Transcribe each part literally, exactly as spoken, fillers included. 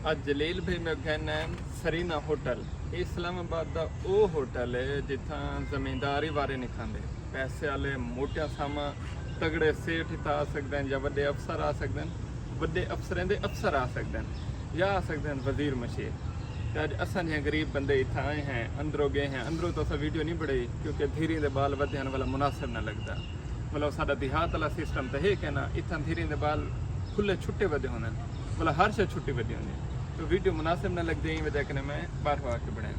اڄ جلیل بھائی میں گھن ہیں سرینا ہوٹل۔ اے اسلام آباد دا او ہوٹل ہے جتھاں زمیندار ہی وارے نہیں کھاندے۔ پیسے والے موٹیاں ساماں تگڑے سیٹھ اتھاں آ سکدے ہیں یا وݙے افسر آ سکدے ہیں، وݙے افسریں دے افسر آ سکدے ہیں یا آ سکدے ہیں وزیر مشیر۔ تے اڄ اساں جیہے غریب بندے اتھاں آئے ہیں، اندروں گئے ہیں، اندروں تو اساں ویڈیو نہیں بݨائی کیونکہ دھیریں دے ٻال ودھے ہن والا مناسب نہ لڳدا۔ مطلب ساݙا دیہات والا سسٹم تاں ہے کہ نا، اتھاں دھیریں دے ٻال کھلے چھٹے ودے ہوندے ہن، مطلب ہر شے چھٹی ودی ہوندی ہے۔ تو ویڈیو مناسب نہ لڳدی، ایں وجہ کنے میں ٻاہروں آ کے بݨائے۔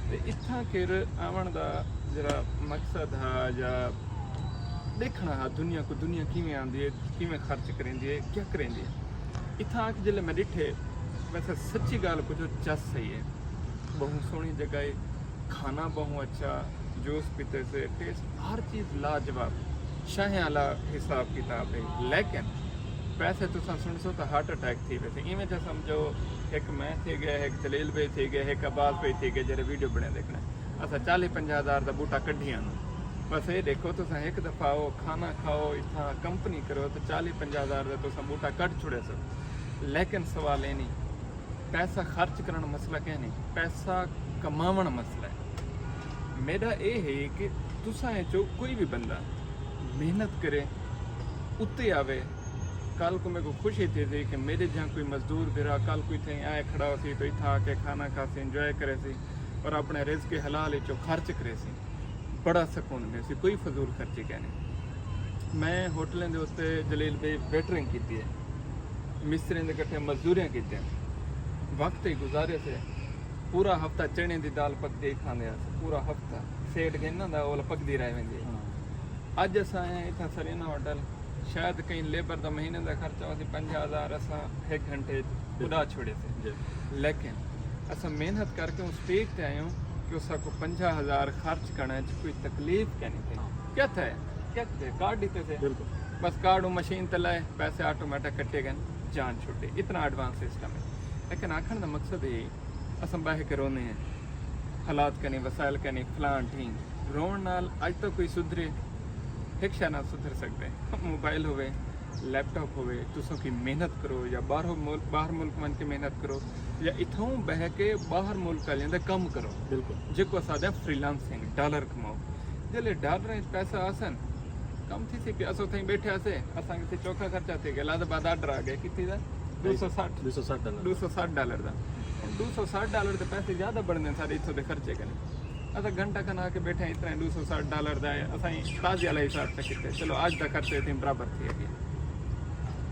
تے اتھاں کر آوݨ دا جیڑھا مقصد ہا یا ݙیکھݨا ہا دنیا کوں، دنیا کیویں آندی ہے، کیویں خرچ کریندی ہے، کیا کریندی ہے۔ اتھاں آ کے جلے میں ݙٹھے، ویسے سچی ڳالھ پچھو، چس صحیح ہے، ٻہوں سوہݨی جگہ ہے، کھانا ٻہوں اچھا، جوس پیتے سے، ٹیسٹ ہر چیز لاجواب، شاہیں والا حساب کتاب ہے۔ لیکن پیسے تساں سݨسو تاں ہارٹ اٹیک تھی ویسے۔ ایویں تھا سمجھو ہک میں تھی ڳئے، ہک جلیل بھائی تھی ڳئے، ہک عباس بھائی تھی ڳئے، جیڑھے ویڈیو بݨے ݙیکھݨے۔ اساں چالیہہ پنجاہ ہزار دا ٻوٹا کڈھی آنوں۔ بس اے ݙیکھو تساں ہک دفعہ آؤ، کھانا کھاؤ، اتھاں کمپنی کرو تے چالیہہ پنجاہ ہزار دا تساں ٻوٹا کڈھ چھوڑے سو۔ لیکن سوال اے نہیں، پیسہ خرچ کرݨ مسئلہ کہیں نہیں، پیسہ کماوݨ مسئلہ ہے۔ میݙا اے ہے کہ تساں اچوں کوئی وی بندہ محنت کرے، اتے آوے۔ کل کوں میکوں خوشی تھیسی کہ میݙے جیہاں کوئی مزدور بھرا کل کوئی تھیں آئے کھڑا ہوسی تو اتھاں آ کے کھانا کھاسی، انجوائے کریسی اور اپݨے رزق حلال اچوں خرچ کریسی۔ بڑا سکون ملسی، کوئی فضول خرچی کائنی۔ میں ہوٹلیں دے اتے جلیل بھائی ویٹرنگ کیتی ہے، مستریاں دے کٹھے مزدوریاں کیتیاں، وقت ہی گزارے سے۔ پورا ہفتہ چݨے دی دال پکدی کھاندے ہاسے، پورا ہفتہ۔ سیٹ گھننا دا اولا پکدی رہ ویندی ہے۔ ہاں۔ اڄ اساں آئے ہیں اتھاں سرینا ہوٹل، شاید کہیں لیبر دا مہینے دا خرچہ ہوسی پنجاہ ہزار، اساں ہک گھنٹے اچ اݙا چھوڑے سے۔ جی۔ لیکن اساں محنت کر کے اوں سٹیج تے آئے ہوں کہ اساں کوں پنجاہ ہزار خرچ کرݨ اچ کوئی تکلیف کائنی تھئی۔ ہاں۔ کیا تھئے؟ کیا تھئے؟ کارڈ ݙتے سے۔ بالکل۔ بس کارڈ اوں مشین تے لائے، پیسے آٹومیٹک کٹے ڳئے، جان چھٹی۔ اتنا ایڈوانس سسٹم ہے۔ لیکن آکھݨ دا مقصد ہے، اساں ٻہہ کے رونے ہیں، حالات کائنی، وسائل کائنی، فلاں ٹھیں۔ رووݨ نال اڄ تک کوئی سدھرے؟ ہک شے نال سدھر سڳدے۔ موبائل ہووے، لیپ ٹاپ ہووے، تساں کوئی محنت کرو یا ٻاہر ملک، ٻاہر ملک ونڄ کے محنت کرو یا اتھاؤں ٻہہ کے ٻاہر ملک آلیاں دا کم کرو۔ بالکل۔ جیکوں اساں آہدے فری لانسنگ، ڈالر کماؤ۔ جیلے ڈالراں اچ پیسہ آسن، کم تھیسی پیا۔ اساں اتھائیں ٻیٹھے ہاسے، اساں کیتے چوکھا خرچہ تھی ڳیا، لازم بعد آرڈر آ ڳئے، کتنی دا؟ ݙو سو سٹھ۔ ݙو سو سٹھ ڈالر۔ ݙو سو سٹھ ڈالر دا۔ ہݨ ݙو سو سٹھ ڈالر دے پیسے زیادہ بݨدے ہن ساݙے اتھوں دے خرچے کنے۔ اساں گھنٹہ کھن آ کے ٻیٹھے ہیں، اتنا ݙو سو سٹھ ڈالر دا ہے، اساں تازی والا حساب تے کیتے، چلو اڄ دا خرچہ اتھیں برابر تھی ڳیا۔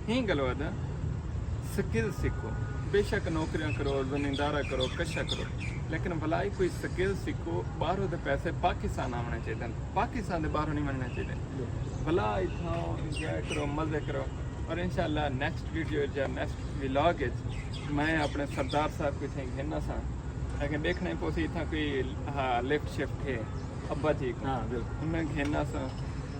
ہیں ڳالھوں آہداں، سکل سکھو، بے شک نوکریاں کرو، زمیندارا کرو، کشا کرو، لیکن ولا کوئی سکل سکھو، ٻاہروں دے پیسے پاکستان آوݨے چاہیدن، پاکستان دے ٻاہروں نہیں ونڄݨے چاہیدے۔ ولا اتھاں انجوائے کرو، مزے کرو، اور انشاءاللہ نیکسٹ ویڈیو یا نیکسٹ ولاگ اچ میں اپݨے سردار صاحب کوں اتھیں گھن آساں، تاکہ ݙیکھݨے پوسی اتھاں کوئی، ہاں، لفٹ شفٹ ہے ابا جی کوں۔ ہاں، بالکل۔ انہاں گھن آساں۔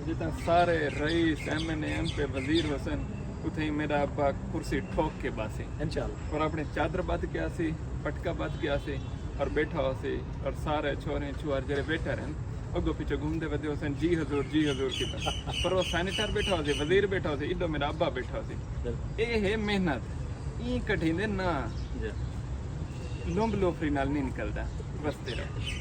جتھاں سارے رئیس، ایم این اے، ایم پی، وزیر ہوسن، اتھائیں میݙا ابا کرسی ٹھوک کے ٻہسی۔ انشاءاللہ۔ اور اپݨی چادر ٻدھ کے آسی، پٹکا ٻدھ کے آسی، اور ٻیٹھا ہوسی، اور سارے چھوہریں چھوہر جیڑھے ویٹر ہن، اڳوں پچھوں گھمدے ودے ہوسن، "جی حضور، جی حضور" کیتا۔ پر او سینیٹر ٻیٹھا ہوسی، وزیر ٻیٹھا ہوسی، ایݙو میݙا ابا ٻیٹھا ہوسی۔ بالکل۔ اے ہے محنت، ایں کڈھیندے نہ۔ جی۔ لمب لوفری نال نہیں نکلدا، وسدے رہو۔